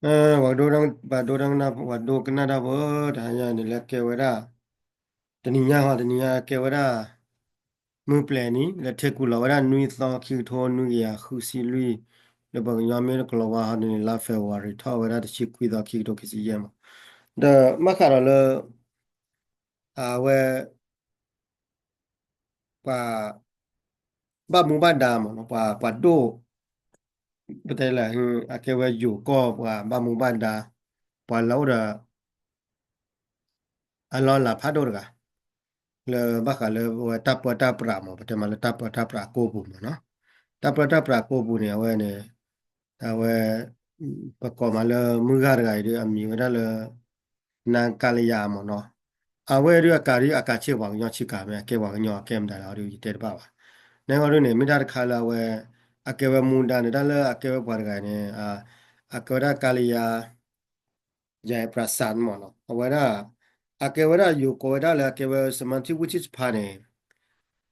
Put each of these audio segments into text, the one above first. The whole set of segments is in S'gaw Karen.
ပှၤဒိကနၣ် ပှၤဒိကနၣ်တၢ်ဖိ တဟါညါန့ၣ်လၢကဲဝဲဒၣ် တနံၤညါဟီ တနံၤညါကဲဝဲဒၣ် မုၢ်ပျဲၤနံၤ လၢထ့ကူၣ်လီၤဝဲဒၣ်နွံသီ ခံကထိနွံကယၤဃုဆံလွံၢ် လၢပှၤကညီမ့ၢ်တကလီၤဝါဟီန့ၣ် လါ February ထီၣ်ဝဲဒၣ်တဆံခွံသီ ခံကထိခံဆံယဲၢ်မး, ဒီးဘၣ်ဃးဒီးလၢ အဝဲ ပှၤ ဘၣ်မူဘၣ်ဒါမးနီၤ ပှၤ ပှၤဒိၣ် ပတဲလဲၣ် အကဲဝဲယိၤကီၢ် ပှၤဘၣ်မူဘၣ်ဒါ ပှၤလၢအိၣ်ဒီး အလီၢ်အလၤဖးဒိၣ်တဂၤ လၢဘၣ်ဃးလၢဝဲတၢ်ပၢတၢ်ပြးမး ပတဲမးလၢတၢ်ပၢတၢ်ပြးအကိာ်ပူၤမးနီၤ, တၢ်ပၢတၢ်ပြးအကိာ်ပူၤန့ၣ် အဝဲန့ၣ် အဝဲ ပကိးမးလၢမုၢ်ဂၤတဂၤအံၤဒီး အမံၤဝဲဒၣ်လၢ နကလယၤမးနီၤ, အဝဲဒုးအကးဒုးအကးဆ့ၣ်ပှၤကညီဆ့ကၤမ့ၢ် အကဲပှၤကညီအကဲမတၤလဲၣ်အီၤဒုး ယတဲတဘၣ်ဘၣ်, နဂီၢ်ဒုးန့ၣ် မ့ၢ်တၢ်တခါလၢအဝဲ အကဲဝဲမူဒါန့ၣ် တၢ်လၢအကဲဝဲပှၤတဂၤန့ၣ် အကဲဝဲဒၣ်ကလယၤ ယၤပြးစၢ်မးနီၤ အဝဲဒၣ် အကဲဝဲဒၣ်ယိၤကိးဝဲဒၣ်လၢအကဲဝဲ စမၤထံဝံထံၣ်စဖါန့ၣ်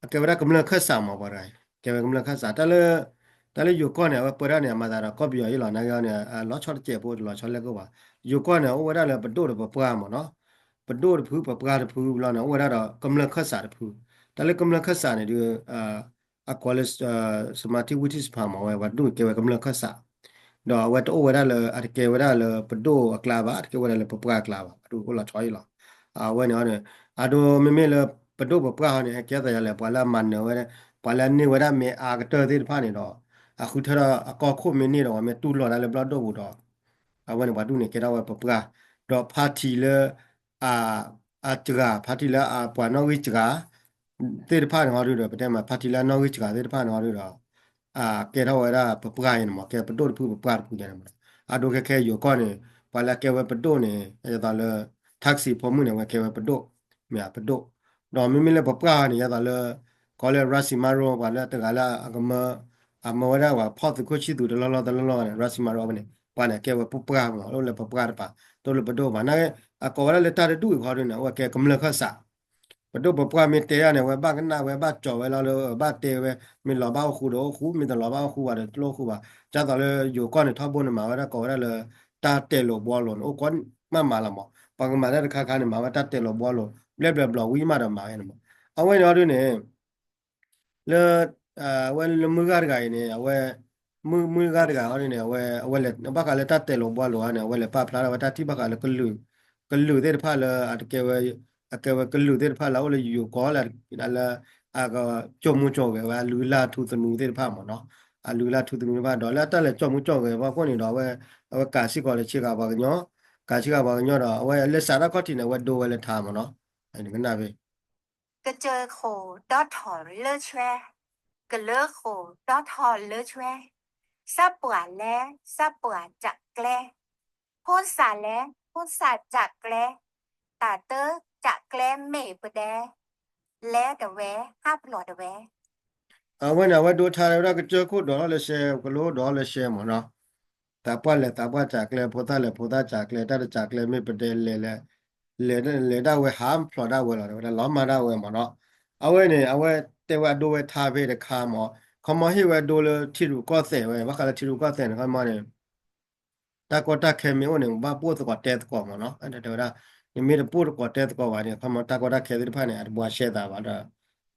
အကဲဝဲဒၣ်ကမျၢၢ်ခၢၣ်စးမး ပှၤတဂၤအံၤ ကဲဝဲကမျၢၢ်ခၢၣ်စး တၢ်လၢ တၢ်လၢယိၤကီၢ်န့ၣ် အဝဲပၢတၢ်န့ၣ် အမၤသးဒီးကီၢ်ပယီၤအံၤလီၤ နဂီၢ်န့ၣ် လီၤဆီတစဲးဖိတလီၤဆီလၢကအိၣ်ဘၣ်, ယိၤကီၢ်န့ၣ် အိၣ်ဝဲဒၣ်လၢပဒိၣ်ဒီးပပှၢ်မးနီၤ, ပဒိၣ်တဖု ပပှၢ်တဖုဘျီန့ၣ် အိၣ်ဝဲဒၣ်ဒီးကမျၢၢ်ခၢၣ်စးတဖု, တၢ်လၢကမျၢၢ်ခၢၣ်စးန့ၣ်ဒုး အကိးလၢ စမၤထံဝံထံၣ်စဖါမး အဝဲပှၤဒိၣ်ကဲဝဲကမျၢၢ်ခၢၣ်စး ဒီးအဝဲတအိၣ်ဝဲဒၣ်လၢ အတကဲဝဲဒၣ်လၢပဒိၣ်အကျါဘၣ် အတကဲဝဲဒၣ်လၢပပှၢ်အကျါဘၣ် အဒိၣ်အိၣ်လီၤဆီအံၤလီၤ, အဝဲန့ၣ်န့ၣ် အဒိမ့မ့ၢ်လၢပဒိၣ်ပပှၢ်ဟီန့ၣ် ဟဲကဲသးယၤလဲၣ် ပှၤလၢအမၤနၢၤဝဲ ပှၤလၢအန့ၢ်ဝဲဒၣ်မ့ၢ်အါကတၢၢ်သ့ၣ်တဖၣ်န့ၣ်ဒီး အဃုထၢထီၣ်အကီၢ်ခိၣ်မ့ၢ်န့ၢ်ဒီး ပှၤမ့ၢ်တူၢ်လိာ်တၢ်လၢဘျီၣ်ဒိၣ်ပူၤဒီး အဝဲန့ၣ်ပှၤဒိၣ်န့ၣ်ကဲထီၣ်ဝဲပပှၢ်, ဒီး party လၢ အစှၤ party လၢအပှၤနီၣ်ဂံၢ်စှၤ သ့ၣ်တဖၣ်န့ၣ်ဟီဒုဒီး ပတဲမး party လၢအနီၣ်ဂံၢ်စှၤသ့ၣ်တဖၣ်န့ၣ်ဟီဒုဒီး ကဲထီၣ်ဝဲဒၣ်ပပှၢ်အံၤန့ၣ်မး ကဲပဒိၣ်တဖုပပှၢ်တဖုယဲန့ၣ်မး, အဒိခဲခဲယိၤကီၢ်န့ၣ် ပှၤလၢအကဲဝဲပဒိၣ်န့ၣ် ယသးလၢ ထၣ်စံးဖိမုၣ်န့ၣ် အဝဲကဲဝဲပဒိၣ် မ့ၢ်ပဒိၣ်, ဒီးမ့မ့ၢ်လၢပပှၢ်န့ၣ် ယသးလၢ ကီလၢ ရၤစံမၤရိ ပှၤလၢတဂၤလၢအကမၢ အမၢဝဲဒၣ်ပှၤဖီၣ်သုးခိၣ်ဆံၣ်သူးတလီၢ်လီၢ်တလီၢ်လီၢ်န့ၣ် ရၤစံမၤရိ အဝဲန့ၣ် ပှၤန့ၣ် အကဲဝဲပပှၢ်မး အိၣ်လၢပပှၢ်တပၤ တအိၣ်လၢပဒိၣ်ဘၣ် နာ်က့ အကိးဝဲဒၣ်လၢတၢ်တဒူၣ်အံၤခီဒုန့ၣ် အဝဲကဲကမျၢၢ်ခၢၣ်စး ပဒိၣ်ပပှၢ်မ့ၢ်တဲယၤန့ၣ် အဝဲဘၣ်ကနၣ်ဝဲဘၣ်ကၠီၤဝဲလီၤလၢ ဘၣ်တဲဝဲ မ့ၢ်လီၤဘၣ်အိၣ်ဃူဒီးအိၣ်ဃူ မ့ၢ်တလီၤဘၣ်အိၣ်ဃူဘၣ်ဒီးတလိၣ်အိၣ်ဃူဘၣ်, ဒ်သိးလၢယိၤကီၢ်န့ၣ်ထီဘိန့ၣ်မၤဝဲဒၣ်ကိးဝဲဒၣ်လၢ တၢ်တဲာ်လိာ်ဘှီလိာ်န့ၣ် အိၣ်ကိးမးမးလီၤမး, ပှၤကမၤတၢ်တခါခါန့ၣ် မၤဝဲတၢ်တဲာ်လိာ်ဘှီလိာ် ဘျဲၣ်ဘျဲၣ်ဘျီဝံၤမးဒီးမၤဝဲန့ၣ်မး, အဝဲန့ၣ်အီၤဒုန့ၣ် လၢ အဝဲလၢမုၢ်ဂၤတဂၤအံၤန့ၣ် အဝဲ မုၢ် မုၢ်ဂၤတဂၤအီၤဒုန့ၣ် အဝဲ အဝဲလဲၤ ဘၣ်ဃးလၢတၢ်တဲာ်လိာ်ဘှီလိာ်အီၤန့ၣ် အဝဲလဲၤပာ်ဖျါထီၣ်ဝဲတၢ်ထံၣ်ဘၣ်ဃးလၢကလုာ် ကလုာ်သ့ၣ်တဖၣ်လၢအတကဲဝဲ အကဲဝဲကလုာ်သ့ၣ်တဖၣ်လၢအအိၣ်လၢယိၤကီၢ်လၢ လၢ အက ကၠီၣ်မူကၠီၣ်ဂဲၤဝဲအလုၢ်အလၢ်ထူသနူသ့ၣ်တဖၣ်မးနီၤ, အလုၢ်အလၢ်ထူသနူတဖၣ်ဒီးလၢအတၢ်လဲၤကၠီၣ်မူကၠီၣ်ဂဲၤဖီခိၣ်န့ၣ်ဒီး အဝဲ အဝဲကးစ့ၢ်ကီးလၢဆ့ကၤပှၤကညီ, ကးစ့ၢ်ကၤပှၤကညီဒီး အဝဲလၢစးထီၣ်ခီၣ်ထံးန့ၣ် အဝဲဒိဝဲလၢထါမးနီၤ, နကနၣ်ဖဲ ကစၢၢ်ဃိၣ်ဒီထီၣ်လၢဆွဲ, ကလၢဃိၣ်ဒီထီၣ်လၢဆွဲ, စးပှၢ်လဲၣ် စးပှၢ်ကးကျဲ, ဖိစၢ်လဲၣ် ဖိစၢ်ကးကျဲ, တၢ်တကးကျဲမ့ၢ်ပဒဲ, လဲၤတဝဲ ဟးဖျိးတဝဲ အဝဲန့ၣ် အဝဲဒိထါဝဲဒၣ်ကစၢၢ်ခိၣ်ဒိးထီၣ်လၢရှဲ ကလိဒိးထီၣ်လၢရှဲမးနီၤ, သးပှၢ်လဲၣ်သးပှၢ်ကးကျဲ ဖိသၣ်လဲၣ်ဖိသၣ်ကးကျဲ တၢ်တကးကျဲမ့ၢ်ပဒဲလဲၣ်လဲၣ်, လဲၤ လဲၤဒၣ်ဝဲဟးဖျိးဒၣ်ဝဲလီၤ တဲဝဲဒၣ်လီၤမၢ်ဒၣ်ဝဲမးနီၤ, အဝဲန့ၣ် အဝဲတဲဝဲအဒိဝဲထါဖဲတခါမး, ခီမီဟ့ၣ်ဝဲဒိလၢထံရူၢ်ကီၢ်သဲးဝဲ ဘၣ်ဃးလၢထံရူၢ်ကီၢ်သဲးန့ၣ် ခီမီန့ၣ် တၢ်ကီတၢ်ခဲမ့ၢ်အိၣ်န့ၣ် ဘၣ်ပိာ်သကိးတဲသကိးမးနီၤ, တဲဝဲဒၣ် နမ့ၢ်တပိာ်သကိးတဲသကိးဘၣ်န့ၣ် ခီမီတၢ်ကီတၢ်ခဲသ့ၣ်တဖၣ်န့ၣ် အတဘှါရှဲသးဘၣ်ဒီး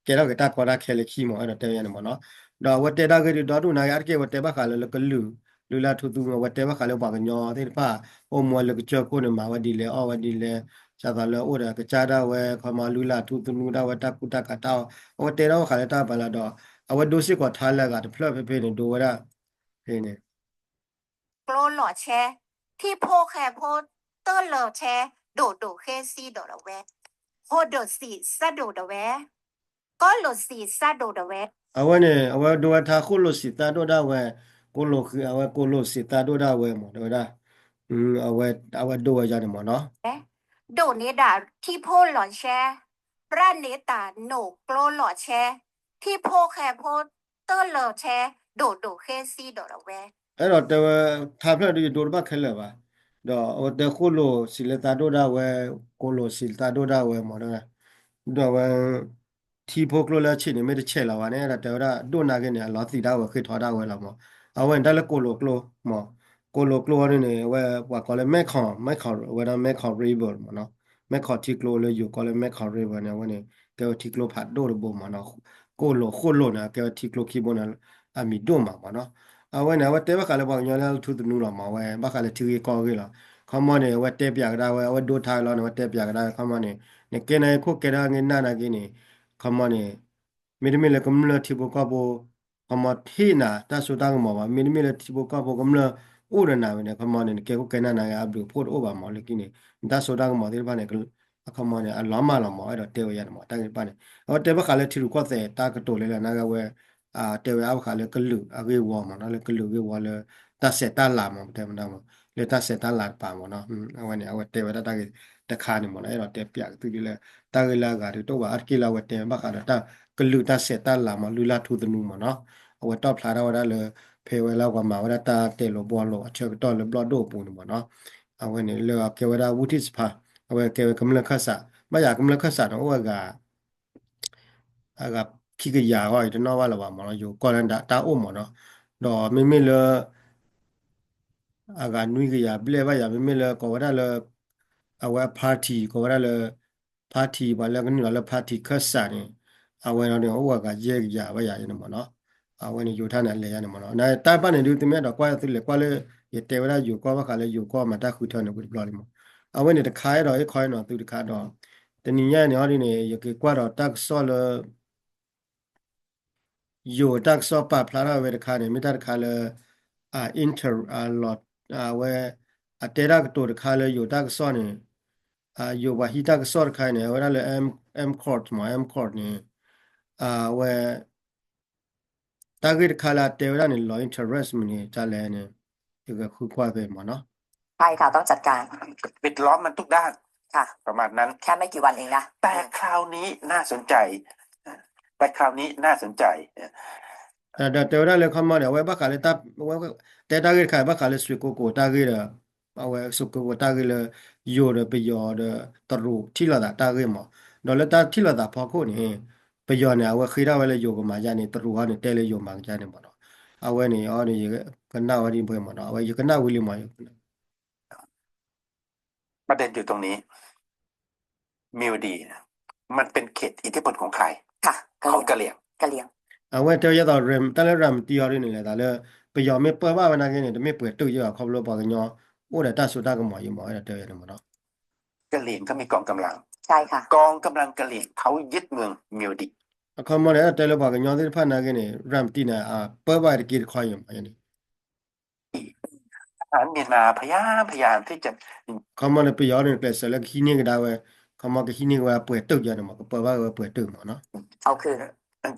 ကဲထီၣ်က့ၤတၢ်ကီတၢ်ခဲလၢခံမး အဲၣ်ဒိးတဲဝဲန့ၣ်မးနီၤ, ဒီးအဝဲတဲဒၣ်ဂ့ၢ်ဒုးဒီဒူၣ်နာ်က့ အါတက့ၢ်အဝဲတဲဘၣ်ဃးလၢလၢကလုာ် လုၢ်လၢ်ထူသနူ အဝဲတဲဘၣ်ဃးလၢပှၤကညီသ့ၣ်တဖၣ် အိၣ်မူလၢကစၢၢ်ခိၣ်န့ၣ် မၤဝဲဒ်လဲၣ် အီၣ်ဝဲဒ်လဲၣ်, စးသးလၢအိၣ်ဒီးကစၢ်ဒၣ်ဝဲ ခီမီလုၢ်လၢ်ထူသနူဒၣ်ဝဲတၢ်ကူတၢ်ကၤတၢ်အီၣ် အဝဲတဲထီၣ်ဘၣ်ဃးလၢတၢ်ပာ်လၢဒီး အဝဲဒိစ့ၢ်ကီးထါလၢအဂၤတဖျၢၣ်ဖဲဖဲန့ၣ် ဒိဝဲဒၣ် ဖဲန့ၣ် ကျိလိာ်ဆဲ, ထံဖိဃဲဖိ တၢ်လီၤဆဲ, ဒိၣ်ဒိၣ်ဃဲစံဒိၣ်ဒီးဝဲ, ဃိၣ်ဒိၣ်စံးစၢ်ဒိၣ်ဒီးဝဲ, ကီလိာ်စံးစၢ်ဒိၣ်ဒီးဝဲ, အဝဲန့ၣ် အဝဲဒိဝဲထါဃိၣ်လိာ်စံးသးဒိၣ်ဒၣ်ဝဲ, ကီလိာ်ဃံ အဝဲကီလိာ်စံးသးဒိၣ်ဒၣ်ဝဲမး တဲဝဲဒၣ်, အဝဲ အဝဲဒိဝဲယၤန့ၣ်မးနီၤ ဒိၣ်န့ၢ်ဒၣ်ထံဖိလီၤဆဲ, ပြၢ်န့ၢ်တၢ်နိၣ်ကျိလီၤဆဲ, ထံဖိဃဲဖိ တၢ်လီၤဆဲ, ဒိၣ်ဒိၣ်ဃဲစံဒိၣ်ဒီးဝဲ, အဲၣ်ဒိးတဲဝဲ ထါဖျၢၣ်ဒုးယဒိတဘၣ်ခဲလၢာ်ဘၣ်, ဒီးအဝဲတဲဃိၣ်လိာ်စံးလၢသးဒိၣ်ဒၣ်ဝဲ, ကီလိာ်စံးသးဒိၣ်ဒၣ်ဝဲမး ဒီးဝဲ ထံဖိကျိလၢအဆံးန့ၣ် မ့ၢ်တဆဲးလီၤဘၣ်န့ၣ် ဒီးတဲဝဲဒၣ်ဒိၣ်နာ်က့န့ၣ် အလီၤသံးဒၣ်ဝဲဃ့ထီဒၣ်ဝဲလီၤမး, အဝဲန့ၣ်တၢ်လၢကီလိာ်ကျိမး, ကိၣ်လိၣ်ကျိအီၤဒ်န့ၣ် အဝဲပှၤကိးလၢ Mekong, Mekong, အဝဲဒၣ် Mekong River မ့ၢ်နီၤ, Mekong ထံကျိလၢယိၤကိးလၢ Mekong River န့ၣ် အဝဲန့ၣ် ကဲဝဲထံကျိဖးဒိၣ်တဘိမ့ၢ်နီၤ, ကိၣ်လိၣ်ဃိၣ်လိၣ်န့ၣ် ကဲဝဲထံကျိခံဘိန့ၣ် အမံၤဒိၣ်မးမ့ၢ်နီၤ, အဝဲန့ၣ် အဝဲတဲဘၣ်ဃးလၢပှၤကညီလၢထူသနူလီၤမ့ၢ် အဝဲဘၣ်ဃးလၢထံဂ့ၢ်ကီၢ်ဂ့ၢ်လီၤ, ခီမီန့ၣ် အဝဲတဲပၠးကဒါဝဲ အဝဲဒိထါလီၤန့ၣ် အဝဲတဲပၠးကဒါဝဲ ခီမီန့ၣ် နကဲနၤအံၤခိၣ်ကဲဒၣ်ဂ့ၤနၢ်နာ်က့န့ၣ် ခီမီန့ၣ် မ့တမ့ၢ်လၢကမျၢၢ်ထံဖိကီၢ်ဖိ ခီမီထံၣ်နၤတၢ်စိတၢ်ကမီၤဘၣ်, မ့တမ့ၢ်လၢထံဖိကီၢ်ဖိကမျၢၢ်အိၣ်ဒီးနၤဝဲန့ၣ် ခီမီန့ၣ် နကဲခိၣ်ကဲနၢ်နာ်က့ အဘျုးအဖှိၣ်တအိၣ်ဘၣ်မ့ၢ်လၢခံန့ၣ် နတၢ်စိတၢ်ကမီၤသ့ၣ်တဖၣ်န့ၣ် အခီမီန့ၣ် အလီၤမၢ်လီၤမ့ၢ် အဲၣ်ဒိးတဲဝဲယါန့ၣ်မ့ၢ် တၢ်ဂ့ၢ်တဖၣ်န့ၣ် အဝဲတဲဘၣ်ဃးလၢထံရူၢ်ကီၢ်သဲးတၢ်ကတိၤလဲၣ်လဲၣ်နာ်က့ဝဲ တဲဝဲအါဘၣ်ဃးလၢကလုာ်အဂ့ၢ်ဝီမ့ၢ်နီၤ, လၢကလုာ်အဂ့ၢ်ဝီလၢတၢ်ဆဲးတၢ်လၤမ့ၢ် ပတဲမ့ၢ်ဒၣ်မ့ၢ် လၢတၢ်ဆဲးတၢ်လၤတပၤမ့ၢ်နီၤ, အဝဲန့ၣ် အဝဲတဲဝဲဒၣ်တၢ်ဂ့ၢ်တခါန့ၣ်မ့ၢ်နီၤ, အဲၣ်ဒိးတဲပၠးကသုဒ်လၢ တၢ်ဂ့ၢ်လၢအဂၤဒုးတအိၣ်ဘၣ် အါတက့ၢ်လၢအဝဲတဲဘၣ်ဃးဒီးတၢ်ကလုာ်တၢ်ဆဲးတၢ်လၤမ့ၢ် လုၢ်လၢ်ထူသနူမ့ၢ်နီၤ, အဝဲတီၣ်ဖျါထီၣ်ဝဲဒၣ်လၢ ဖဲဝဲလၢပှၤမၤဝဲဒၣ်တၢ်တဲာ်လိာ်ဘှီလိာ်အဆၢကတီၢ်လၢဘျီၣ်ဒိၣ်အပူၤန့ၣ်မ့ၢ်နီၤ, အဝဲန့ၣ်လၢအကဲဝဲဒၣ်ဝူထံၣ်စဖါ, အဝဲကဲဝဲကမျၢၢ်ခၢၣ်စး, ဘၣ်ယၤကမျၢၢ်ခၢၣ်စးန့ၣ် အိၣ်ဝဲဂၤ အဂၤခံကယၤအဂီၢ် ယတနီၣ်ဘၣ်လၢၤဘၣ်မ့ၢ်နီၤ, ယိၤကီၢ်လၢတၢ်အိၣ်မ့ၢ်နီၤ, ဒီးမ့မ့ၢ်လၢ အဂၤနွံကယၤဘျဲၣ်ဘၣ်ယၤ မ့မ့ၢ်လၢကိးဝဲဒၣ်လၢ အဝဲအ party ကိးဝဲဒၣ်လၢ party ပှၤလၢကနုာ်လီၤလၢ party ခၢၣ်စးန့ၣ် အဝဲန့ၣ်အိၣ်ဝဲဂၤယဲၢ်ကယၤဘၣ်ယၤန့ၣ်မ့ၢ်နီၤ, အဝဲန့ၣ်ယိၤထါန့ၣ်အလဲၤယါန့ၣ်မ့ၢ်နီၤ, နတၢ်တဖၣ်န့ၣ်ဒုး သုမ့ၢ်အဲၣ်ဒိးကွၢ်သုလဲၤကွၢ်လၢ ယတဲဝဲဒၣ်ယိၤကီၢ်ဘၣ်ဃးလၢယိၤကီၢ်မၤတၢ်ဃုထၢန့ၣ်ဝံၤတဘျီလံမ့ၢ်, အဝဲန့ၣ်တခါအဲၣ်ဒိးဟ့ၣ်ခီဟ့ၣ်နီၤသုတခါဒီး တနံၤညါန့ၣ်ဟီဒ်န့ၣ် ယက့ၤကွၢ်ဒီးတၢ်ကစီၣ်လၢ ယိၤတၢ်ကစီၣ်ပာ်ဖျါထီၣ်ဝဲတခါန့ၣ် မ့ၢ်တၢ်တခါလၢ အ inter အလီၤ အဝဲ အတဲတၢ်ကတိၤတခါလၢယိၤတၢ်ကစီၣ်န့ၣ် ယိၤပှၤဟံးတၢ်ကစီၣ်တခါန့ၣ် အဝဲဒၣ်လၢ M Court မ့ၢ် M Court န့ၣ် အဝဲ တၢ်ဂ့ၢ်တခါလၢအတဲဝဲဒၣ်န့ၣ် လီၤ interest မနုၤတၢ်လဲၣ်န့ၣ် ယကဃုကွၢ်ဖဲမ့ၢ်နီၤ ใช่ค่ะ ต้องจัดการ ปิดล้อมมันทุกด้าน ค่ะ ประมาณนั้น แค่ไม่กี่วันเองนะ แต่คราวนี้น่าสนใจ แต่คราวนี้น่าสนใจ ဒီးတဲဝဲဒၣ်လၢခီမီန့ၣ် အဝဲဘၣ်ဃးလၢ တဲတၢ်ဂ့ၢ်တခါ ဘၣ်ဃးလၢ ရွှေကုက္ကို တၢ်ဂ့ၢ်ဒီး အဝဲ ရွှေကုက္ကို တၢ်ဂ့ၢ်လၢ ယိၤဒီးပယီၤဒီးတရူးထံၣ်လိာ်သးတၢ်ဂ့ၢ်မး, ဒီးလၢတၢ်ထံၣ်လိာ်သးဖီခိၣ်န့ၣ် ပယီၤန့ၣ် အဝဲဃ့ထီၣ်ဝဲလၢယိၤကမၤယါန့ၣ် တရူးဟီန့ၣ် တဲလၢယိၤမၤကယါန့ၣ်မးနီၤ, အဝဲန့ၣ်အီၤန့ၣ် ယကနၣ်ဝဲဒ်ပှဲၤမးနီၤ အဝဲယကနၣ်ဝံၤလံမး ประเด็นอยู่ตรงนี้ มิวดี มันเป็นเขตอิทธิพลของใคร ค่ะ ของกะเหรี่ยง กะเหรี่ยง အဝဲတဲဝဲယဲသိး တၢ်လၢ ရၤမတံ အီၤဒ်န့ၣ်လဲၣ် တၢ်လၢ ပယီၤမ့ၢ်ပၢဘၣ်ဝဲနာ်က့န့ၣ် တမ့ၢ်ပှဲၤတုာ်ယဲဘၣ် ခီဖျိပှၤကညီ အိၣ်ဒီးတၢ်စိတၢ်ကမီၤယဲမး ဝဲဒၣ်တဲဝဲန့ၣ်မးနီၤ กะเหรี่ยงก็มีกองกำลัง ใช่ค่ะ กองกำลังกะเหรี่ยงเขายึดเมืองมิวดี အခီမီန့ၣ် တဲလၢပှၤကညီသ့ၣ်တဖၣ်နာ်က့န့ၣ် ရၤမတံန့ၣ် အပၢဘၣ်တက့ၢ်တခီယဲမးန့ၣ် ทหารเมียนมาพยายามพยายามที่จะ ခီမီန့ၣ် ပယီၤန့ၣ် ကျဲးစၢးလၢကဟံးန့ၢ်ကဒါဝဲ ခီမီကဟံးန့ၢ်ကဝဲပှဲၤတုာ်ယဲန့ၣ်မး ကပၢဘၣ်ကဝဲပှဲၤတုာ်မးနီၤ เอาคืน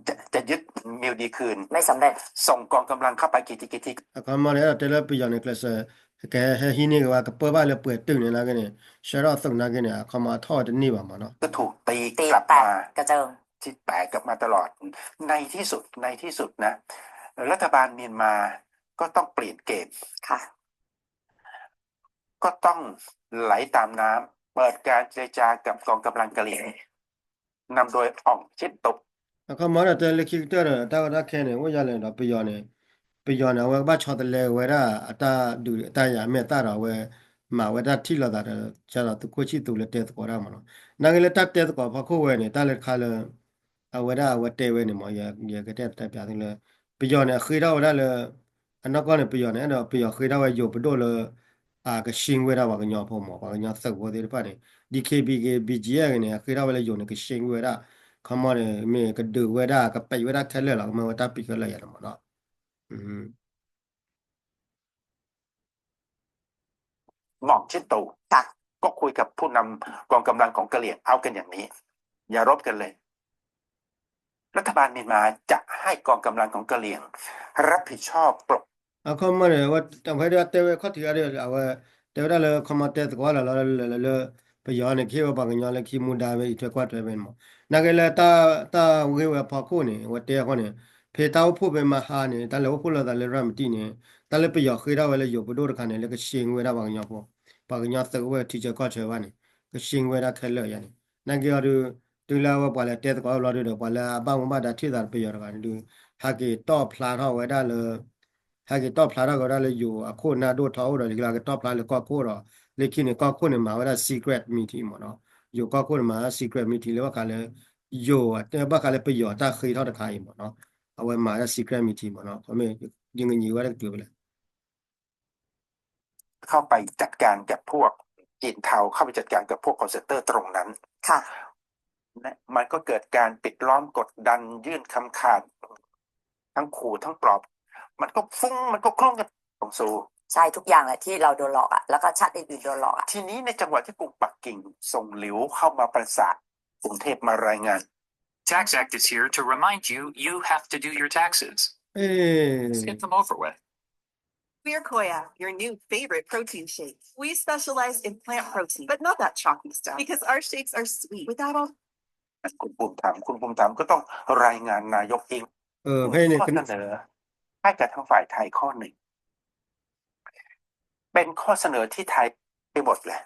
จะ จะยึดมิวดีคืน ไม่สำเร็จ ส่งกองกำลังเข้าไปกี่ทีกี่ที အခီမီန့ၣ် အဲၣ်ဒိးတဲလၢပယီၤန့ၣ် ကျဲးစၢး ကဟဲဟံးန့ၢ်ကဝဲ ကပၢဘၣ်လၢပှဲၤတုာ်န့ၣ်နာ်က့န့ၣ် ဆှၢထီၣ်အသုးနာ်က့န့ၣ် အခီမီအထီၣ်ဝဲတန့ၢ်ဘၣ်မးနီၤ ก็ถูกตีกลับมา ที่แตกกลับมาตลอด ในที่สุด ในที่สุดนะ รัฐบาลเมียนมาก็ต้องเปลี่ยนเกม ค่ะ ก็ต้องไหลตามน้ำ เปิดการเจรจากับกองกำลังกะเหรี่ยง นำโดยอ่องชิดตุ အခီမီဒီးတဲလၢခံကတၢၢ်ဒီး တၢ်ဝဲတၢ်ခဲန့ၣ် အိၣ်ယါလဲၣ်ဒီးပယီၤန့ၣ် ပယီၤန့ၣ် အဝဲကဘၣ်ဆီတလဲဝဲဒၣ် အတၢ်ဒုးအတၢ်ယၤမဲာ်သၣ်ဒီး အဝဲ မၤဝဲဒၣ်ထံၣ်လိာ်သးဒီး ဆၢဒီးသုးခိၣ်ဆံၣ်သူးလၢတဲသကိးတၢ်မးနီၤ နာ်က့လၢတၢ်တဲသကိးဖီခိၣ်ဝဲန့ၣ် တၢ်လၢတခါလၢ အဝဲဒၣ်အဝဲတဲဝဲန့ၣ်မး ယကတဲတဲပၠးသုလၢ ပယီၤန့ၣ် အဃ့ထီၣ်ဝဲဒၣ်လၢ အနီၢ်ကီၢ်န့ၣ် ပယီၤန့ၣ် အဲၣ်ဒိးပယီၤဃ့ထီၣ်ဝဲယိၤပဒိၣ်လၢ ကရှင်းဝဲဒၣ်ပှၤကညီဖိမး ပှၤကညီသုးဖိသ့ၣ်တဖၣ်န့ၣ် DKBA BGF န့ၣ် အဃ့ထီၣ်ဝဲလၢယိၤန့ၣ် ကရှင်းဝဲဒၣ် ခီမီန့ၣ် မ့ၢ်ကဒုးဝဲဒၣ် ကပဲာ်ဝဲဒၣ်ခဲလၢာ်လီၤ ကမၢဝဲတၢ်ပံးခဲလၢာ်ယါန့ၣ်မးနီၤ หม่องเจิ้นตู ค่ะ ก็คุยกับผู้นำกองกำลังของกะเหรี่ยง เอากันอย่างนี้ อย่ารบกันเลย รัฐบาลเมียนมาจะให้กองกำลังของกะเหรี่ยง รับผิดชอบปก အခီမီန့ၣ် အဝဲတဲဝဲခီၣ်ထံးအါဒ် အဝဲ တဲဝဲဒၣ်လၢခီမီတဲသကိးလီၤလီၤလၢလၢလၢ ပယီၤန့ၣ် ကဟ့ၣ်ဝဲပှၤကညီလၢခံမူဒါဝဲအံၤထွဲကွၢ်ထွဲဝဲန့ၣ်မး နာ်က့လၢ တၢ်ဂ့ၢ်ဝဲအဖီခိၣ်န့ၣ် အဝဲတဲအဃိန့ၣ် ဖဲတၢ်အိၣ်ဖှိၣ်ဖဲမဟါန့ၣ် တၢ်လဲၤအိၣ်ဖှိၣ်လိာ်သးလၢရၤမတံန့ၣ် တၢ်လၢပယီၤဃ့ထီၣ်ဝဲလၢယိၤပဒိၣ်တခါန့ၣ် လၢကရှင်းဝဲဒၣ်ပှၤကညီဖိ ပှၤကညီသုးအိၣ်ဝဲထံဆၢကီၢ်ဆၢဘၣ်န့ၣ် ကရှင်းဝဲဒၣ်ခဲလၢာ်ယါန့ၣ် နာ်က့အီၤဒုး တုၤလၢအဝဲပှၤလၢတဲသကိးဘျီဒုးဒီး ပှၤလၢအဘၣ်မူဘၣ်ဒါထံၣ်သးပယီၤတဂၤန့ၣ်ဒုး ဟဲက့ၤတီၣ်ဖျါထီၣ်ဝဲဒၣ်လၢ ဟဲက့ၤတီၣ်ဖျါထီၣ်က့ၤဝဲဒၣ်လၢယိၤအခိၣ်နၢ်ဒိၣ်ထီအိၣ်ဒီး လၢကတီၣ်ဖျါလၢကီၢ်ခိၣ်ဒီး လၢခံန့ၣ် ကီၢ်ခိၣ်န့ၣ်မၤဝဲဒၣ် secret meeting မ့ၢ်နီၤ. ယိၤကီၢ်ခိၣ်န့ၣ်မၤ secret meeting လၢဘၣ်ဃးလၢ ယိၤ ဘၣ်ဃးလၢပယီၤတၢ်ဃ့ထီၣ်တခါအံၤမ့ၢ်နီၤ. အဝဲမၤဝဲဒၣ် secret meeting မ့ၢ်နီၤ. ယငညံးဝဲဒၣ်ကတုၤဖဲလဲၣ် เข้าไปจัดการกับพวก จีนเทา เข้าไปจัดการกับพวก call center ตรงนั้น ค่ะ มันก็เกิดการปิดล้อมกดดันยื่นคำขาด ทั้งขู่ทั้งปลอบ มันก็ฟุ้งมันก็คลุ้งกันของซู ใช่ ทุกอย่างแหละที่เราโดนหลอกอะ แล้วก็ชาติอื่นๆโดนหลอกอะ ทีนี้ในจังหวะที่กรุงปักกิ่งส่งหลิวเข้ามาประสานกรุงเทพมารายงาน Tax Act is here to remind you you have to do your taxes. Let's get them over with. We're Koya, your new favorite protein shake. We specialize in plant protein, but not that chalky stuff, because our shakes are sweet without all คุณภูมิธรรมคุณภูมิธรรมก็ต้องรายงานนายกอิง เออ ให้เนี่ย ข้อเสนอให้กับทางฝ่ายไทยข้อหนึ่ง เป็นข้อเสนอที่ไทยไปหมดเลย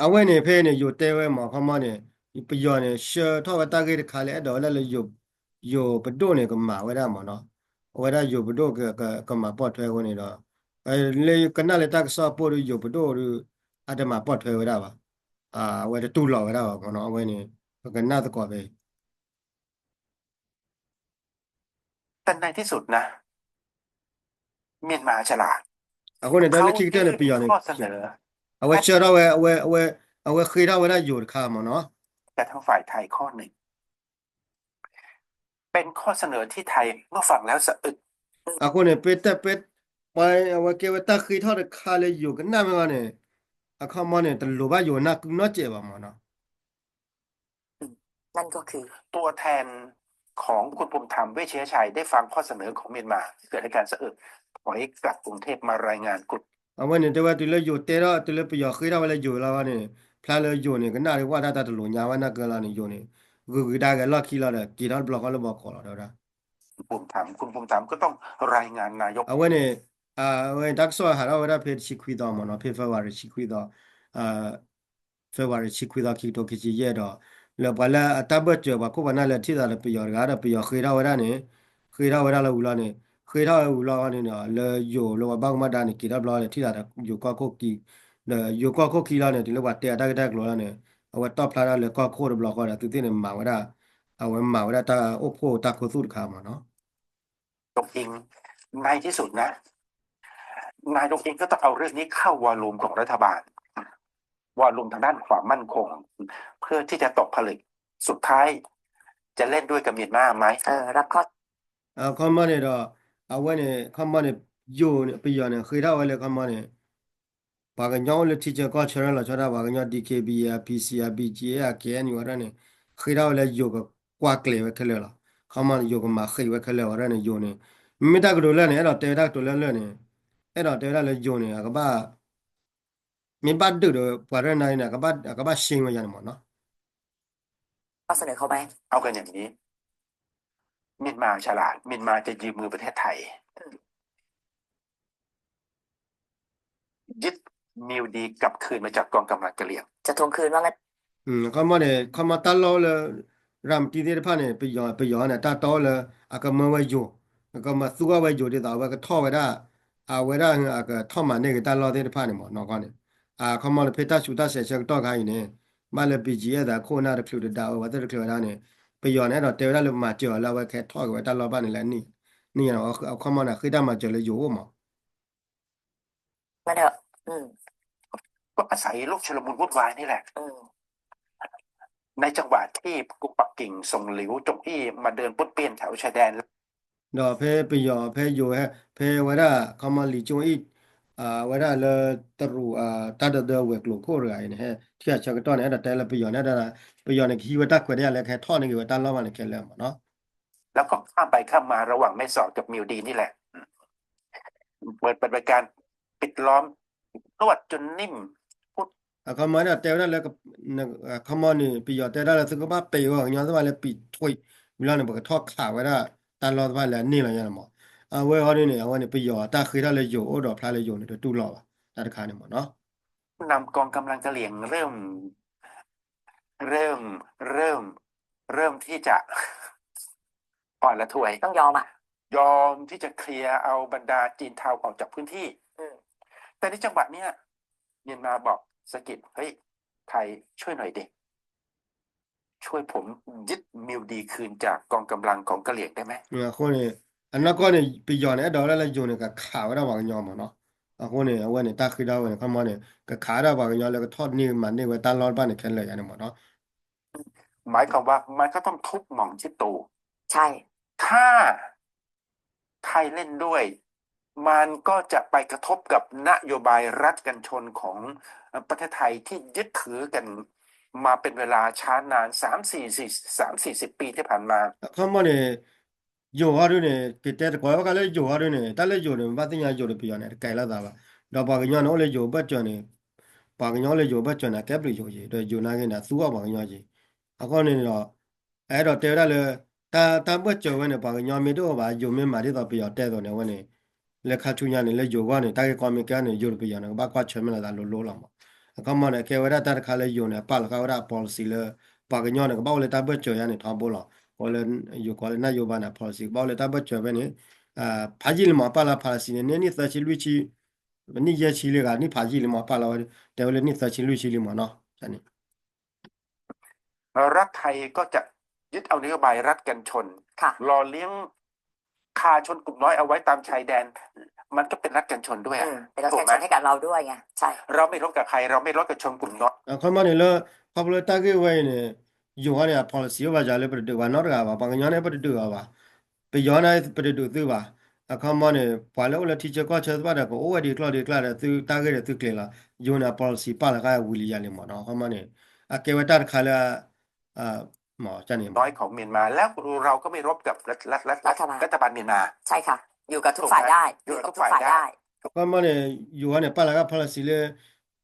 အဝဲန့ၣ် ဖဲန့ၣ် ယိၤတဲဝဲမ့ၢ် ခီမီန့ၣ် ပယီၤန့ၣ် ဆှၢထီၣ်ဝဲတၢ်ဂ့ၢ်တခါလၢအဲၣ်ဒိးဝဲဒၣ်လၢ ယိၤပဒိၣ်န့ၣ် ကမၤဝဲဒၣ်မ့ၢ်နီၤ. အဝဲဒၣ်ယိၤပဒိၣ်ကမၤပိာ်ထွဲအဃိန့ၣ်ဒီး လၢကနၣ်လၢတၢ်ကစီၣ်ပိၢ်ဒီး ယိၤပဒိၣ်ဒီး အတမၤပိာ်ထွဲဝဲဒၣ်ဘၣ်. အဝဲတတူၢ်လိာ်ဝဲဒၣ်ဘၣ်မ့ၢ်နီၤ. အဝဲန့ၣ် ပကနၣ်သကိးဖဲ แต่ในที่สุดนะ မြန်မာฉลาด အဃိန့ၣ် တၢ်လၢခံကတၢၢ်န့ၣ် ပယီၤန့ၣ် အဝဲဆှၢထီၣ်ဝဲ အဝဲ အဝဲဃ့ထီၣ်ဝဲဒၣ်ယိၤတခါမ့ၢ်နီၤ แต่ทางฝ่ายไทยข้อหนึ่ง เป็นข้อเสนอที่ไทยเมื่อฟังแล้วสะอึก အဃိန့ၣ် ပတဲ ပ ပှၤအဝဲကဲဝဲတၢ်ဃ့ထီၣ်တခါလၢယိၤကနၣ်မ့ၢ်ဂီၢ်န့ၣ် အခီမီန့ၣ် တလိၣ်ဘၣ်ယိၤနၢ်ကုနီၢ်စဲးဘၣ်မ့ၢ်နီၤ นั่นก็คือ ตัวแทนของคุณภูมิธรรม เวชยชัย ได้ฟังข้อเสนอของเมียนมา เกิดอาการสะอึก ถอยกลับกรุงเทพมารายงานกลุ่ม အဝဲန့ၣ်တဲဝဲတုၤလၢယိၤတဲထီၣ် တုၤလၢပယီၤဃ့ထီၣ်ဝဲလၢယိၤလီၤန့ၣ် ဖျါလၢယိၤန့ၣ် ကနၣ်ဒံးဝဲတၢ်တလိၣ်ညါဝဲနၢ်ကၢလီၤန့ၣ် ယိၤန့ၣ် ဂုၤဂုၤဒါဂဲၤလီၢ်ခံလီၤဒီး က့ၤထီၣ်တဘျီဃီလၢဘီကီးလီၤ တဲဝဲဒၣ် คุณภูมิธรรม คุณภูมิธรรม ก็ต้องรายงานนายก အဝဲန့ၣ် အဝဲတၢ်ကစီၣ်ဟးထီၣ်ဝဲဒၣ်ဖဲတဆံခွံသီမ့ၢ်နီၤ ဖဲ February တဆံခွံသီ February တဆံခွံသီ ခံကထိခံဆံယဲၢ်ဒီး လၢပှၤလၢအတၢ်ဘၢၣ်စၢၤပှၤခိၣ်ပှၤနၢ်လၢထံၣ်သးဒီးပယီၤတဂၤဒီး ပယီၤဃ့ထီၣ်ဝဲဒၣ်န့ၣ် ဃ့ထီၣ်ဝဲဒၣ်လၢဝံၤလီၤန့ၣ် ဃ့ထီၣ်ဝဲဝံၤလီၤန့ၣ်ဒီး လၢယိၤလၢပှၤဘၣ်ကမၣ်ဒါန့ၣ် က့ၤထီၣ်ဘျီဒီးထံၣ်သးဒီးယိၤကီၢ်ခိၣ်ခံ ဒီးယိၤကီၢ်ခိၣ်ခံလီၤန့ၣ် တုၤလၢပှၤတဲအတၢ်ဂ့ၢ်တၢ်ကျိၤလီၤန့ၣ် အဝဲတီၣ်ဖျါထီၣ်လၢကီၢ်ခိၣ်တဘျီဃီဒီး သုသ့ၣ်န့ၣ်မၤဝဲဒၣ် အဝဲမၤဝဲဒၣ်တၢ်အိၣ်ဖှိၣ်တၢ်ခူသူၣ်တခါမ့ၢ်နီၤ นายกเอง ในที่สุดนะ นายกเองก็ต้องเอาเรื่องนี้เข้า war room ของรัฐบาล war room ทางด้านความมั่นคง เพื่อที่จะตกผลึก สุดท้าย จะเล่นด้วยกับเมียนมาไหม เออ รับข้อ အခီမီန့ၣ်ဒီး အဝဲန့ၣ် ခီမီန့ၣ် ယိၤန့ၣ် ပယီၤန့ၣ် ဃ့ထီၣ်ဝဲလၢခီမီန့ၣ် ပှၤကညီအိၣ်လၢထံဆၢကီၢ်ဆၢလီၤဆီဒၣ် ပှၤကညီ DKBA အ PC အ BGF အ KNU ဝဲဒၣ်န့ၣ် ဃ့ထီၣ်ဝဲလၢယိၤက ကွၢ်ကျဲၤဝဲခဲလၢာ်လီၤ. ခီမီန့ၣ် ယိၤကမၤဃ့ၢ်ဝဲခဲလၢာ်ဝဲဒၣ်န့ၣ် ယိၤန့ၣ် မ့မ့ၢ်တၢ်ကတိၤလၢန့ၣ် အဲၣ်ဒိးတဲဝဲတၢ်ကတိၤလၢလၢန့ၣ် အဲၣ်ဒိးတဲဝဲဒၣ်လၢယိၤန့ၣ် အကဘၣ် မ့ၢ်ဘၣ်ဒုးဒီးပှၤရဲၣ်နၤအံၤန့ၣ် အကဘၣ် အကဘၣ်ရှင်းဝဲယၤန့ၣ်မ့ၢ်နီၤ ข้อเสนอเขาไหม เอากันอย่างนี้ เมียนมาฉลาด เมียนมาจะยืมมือประเทศไทย ยึดมิวดีกลับคืนมาจากกองกำลังกะเหรี่ยง จะทวงคืนว่างั้น ခီမီန့ၣ် ခီမီတၢ်လီၢ်လၢ ရၤမတံသ့ၣ်တဖၣ်န့ၣ် ပယီၤ ပယီၤန့ၣ် တၢ်တီလၢ အကမၢဝဲယိၤ အကမၤသူဝဲယိၤဒ်သိး အဝဲကထီၣ်ဝဲဒၣ် အဝဲဒၣ်အကထီၣ်မၤန့ၢ်က့ၤတၢ်လီၢ်သ့ၣ်တဖၣ်န့ၣ်မ့ၢ်နီၤခီန့ၣ် အခီမီလၢဖဲတၢ်ဆူးတၢ်ဆဲးဆၢကတီၢ်ခါအံၤန့ၣ် ဘၣ်လၢ BGF သးခိၣ်နၢ်တချုးတဒါဝဲ ပှၤသ့ၣ်တချုးဝဲဒၣ်န့ၣ် ပယီၤန့ၣ် အဲၣ်ဒိးတဲဝဲဒၣ်လၢမၤစၢၤအီၤလၢအဝဲကဟဲထီၣ်က့ၤဝဲတၢ်လီၢ်ဘၣ်န့ၣ်လၢအနံၣ် န့ၣ် အခီမီန့ၣ် ဃ့တၢ်မၤစၢၤလၢယိၤအိၣ်မး ก็อาศัยลูกชุลมุนวุ่นวายนี่แหละ ในจังหวะที่กรุงปักกิ่งส่งหลิวจงอี้มาเดินป้วนเปี้ยนแถวชายแดน ဒီးဖဲပယီၤ ဖဲယိၤ ဖဲဝဲဒၣ် ခီမီလံာ်ကၠိအံၤ ဝဲဒၣ်လၢတရူး တၢ်ဒၢဒၢဝဲၤကျိၤခိၣ်တဂၤအံၤန့ၣ် ဟဲထံၣ်အဆၢကတီၢ်န့ၣ် အဲၣ်ဒိးတဲလၢပယီၤန့ၣ် ပယီၤန့ၣ် ကဟံးဝဲတၢ်ခွဲးတၢ်ယာ်လၢကဟဲထီၣ်န့ၢ်က့ၤဝဲတၢ်လီၢ်ဘၣ်န့ၣ်ခဲလၢာ်မ့ၢ်နီၤ แล้วก็ข้ามไปข้ามมาระหว่างแม่สอดกับมิวดีนี่แหละ เหมือนเป็นการปิดล้อมนวดจนนิ่ม အခီမီန့ၣ်တဲဝဲဒၣ်လၢ အခီမီန့ၣ် ပယီၤတဲဝဲဒၣ်လၢသုကဘၣ်ပံးဝဲကညီသ့ၣ်တဖၣ်လၢ ပံးထွံး ဝံၤလီၤန့ၣ် ပကထီၣ်ခးဝဲဒၣ်တၢ်လီၢ်သ့ၣ်တဖၣ်လၢအန့ၢ်လီၤယါန့ၣ်မး အဝဲအီၤဒ်န့ၣ် အဝဲန့ၣ် ပယီၤတၢ်ဃ့ထီၣ်လၢယိၤအိၣ်ဒီးဖျါလၢယိၤန့ၣ် တတူၢ်လိာ်ဘၣ် တၢ်တခါန့ၣ်မးနီၤ นำกองกำลังกะเหรี่ยงเริ่ม เริ่ม เริ่ม เริ่มที่จะอ่อนระทวย ต้องยอมอะ ยอมที่จะเคลียร์เอาบรรดาจีนเทาออกจากพื้นที่ อืม แต่ในจังหวะเนี้ย เมียนมาบอกสะกิด เฮ้ย ไทยช่วยหน่อยดิ ช่วยผมยึดมิวดีคืนจากกองกำลังของกะเหรี่ยงได้ไหม အဃိန့ၣ် အနီၢ်ကီၢ်န့ၣ် ပယီၤန့ၣ် အဲၣ်ဒိးဝဲဒၣ်လၢယိၤန့ၣ် ကခးဝဲဒၣ်ပှၤကညီမ့ၢ်နီၤ. အဃိန့ၣ် အဝဲန့ၣ် တၢ်ဃ့ထီၣ်ဝဲန့ၣ် ခီမီန့ၣ် ကခးဝဲဒၣ်ပှၤကညီလၢကထီၣ်န့ၢ်မၤန့ၢ်ဝဲတၢ်လီၢ်တဖၣ်န့ၣ်ခဲလၢာ်ယါန့ၣ်မ့ၢ်နီၤ. หมายความว่ามันก็ต้องทุบหม่องจิตตู ใช่ ถ้า ไทยเล่นด้วย มันก็จะไปกระทบกับนโยบายรัฐกันชนของประเทศไทยที่ยึดถือกันมาเป็นเวลาช้านาน สามสี่ สามสี่สิบปีที่ผ่านมา အခီမီန့ၣ် ယိၤဟီဒုန့ၣ် ကတဲတကိးဝဲခါလၢယိၤဟီဒုန့ၣ် တၢ်လၢယိၤန့ၣ် ဘၣ်သ့ၣ်ညါယိၤဒီးပယီၤန့ၣ် တကဲလိာ်သးဘၣ်. ဒီးပှၤကညီန့ၣ်အိၣ်လၢယိၤဘၢၣ်စၢၤန့ၣ် ပှၤကညီအိၣ်လၢယိၤဘၢၣ်စၢၤန့ၣ် ကဲဘျုးယိၤက့ၤ ဒီးယိၤနာ်က့န့ၣ် သူအီၣ်ပှၤကညီက့ၤ. အဃိန့ၣ်ဒီး အအဲၣ်ဒိးတဲဝဲဒၣ်လၢ တၢ် တၢ်ဘၢၣ်စၢၤဝဲန့ၣ် ပှၤကညီမ့ၢ်တအိၣ်ဘၣ် ယိၤမ့ၢ်မၤဒ်သိးပယီၤတဲသိးန့ၣ် အဝဲန့ၣ် လၢခါဆူညါန့ၣ် လၢယိၤဂီၢ်န့ၣ် တၢ်ဂ့ၢ်ကီမ့ၢ်ကဲန့ၣ် ယိၤဒီးပယီၤန့ၣ် ကဘၣ်ကွၢ်ဆၢၣ်မဲာ်လိာ်သးလိၤလိၤလီၤမး. အခီမီန့ၣ် ကဲဝဲဒၣ်တၢ်တခါလၢယိၤန့ၣ် ပာ်လီၤဃာ်ဝဲဒၣ်အ policy လၢ ပှၤကညီန့ၣ် ကဘၣ်အိၣ်လၢတၢ်ဘၢၣ်စၢၤယါန့ၣ် ထီဘိလီၤ. ကီးလၢ ယိၤကီးလၢ နၢ်ယိၤဘၣ်န့ၣ် policy ကဘၣ်အိၣ်လၢတၢ်ဘၢၣ်စၢၤဖဲန့ၣ် ဖးယံာ်လံမး ပာ်လီၤ policy န့ၣ် န့ၢ်နံၣ်သၢဆံလွံၢ်ဆံ နံၣ်ယဲၢ်ဆံလံဂၤ နံၣ်ဖးယံာ်လံမး ပာ်လီၤဝဲ တဲဝဲလၢနံၣ်သၢဆံလွံၢ်ဆံလံမးနီၤ รัฐไทยก็จะยึดเอานโยบายรัฐกันชน ค่ะ หล่อเลี้ยง คาชนกลุ่มน้อยเอาไว้ตามชายแดน มันก็เป็นรัฐกันชนด้วย อืม เป็นรัฐกันชน ถูกไหม ให้กับเราด้วยไง ใช่ เราไม่รบกับใคร เราไม่รบกับชนกลุ่มน้อย အခီမီန့ၣ်လၢ ခီဖျိလၢတၢ်ဂ့ၢ်ဝဲအံၤန့ၣ် ယိၤဟီန့ၣ် အ policy အိၣ်ဘၣ်ယၤလၢပတဒုးဘၣ်နီတဂၤဘၣ် ပှၤကညီန့ၣ်ပတဒုးအီၤဘၣ် ပယီၤန့ၣ်ပတဒုးသုဘၣ် အခီမီန့ၣ် ပှၤလၢအိၣ်လၢထံဆၢကီၢ်ဆၢသ့ၣ်တဖၣ်ဒီး ကအိၣ်ဝဲဒ်ကျီၢ်ဒ်ကျါဒီး သုတၢ်ဂ့ၢ်ဒီးသုကျဲၤလီၤ ယိၤန့ၣ် အ policy ပာ်လီၤဃာ်ဝံၤလံယၤလံမးနီၤ အခီမီန့ၣ် အကဲဝဲတၢ်တခါလၢ မး น้อยของเมียนมา แล้วเราก็ไม่รบกับรัฐรัฐรัฐ รัฐบาลเมียนมา ใช่ค่ะ อยู่กับทุกฝ่ายได้ ถูกไหม อยู่กับทุกฝ่ายได้ အခီမီန့ၣ် ယိၤဟီန့ၣ် ပာ်လီၤဃာ် policy လၢ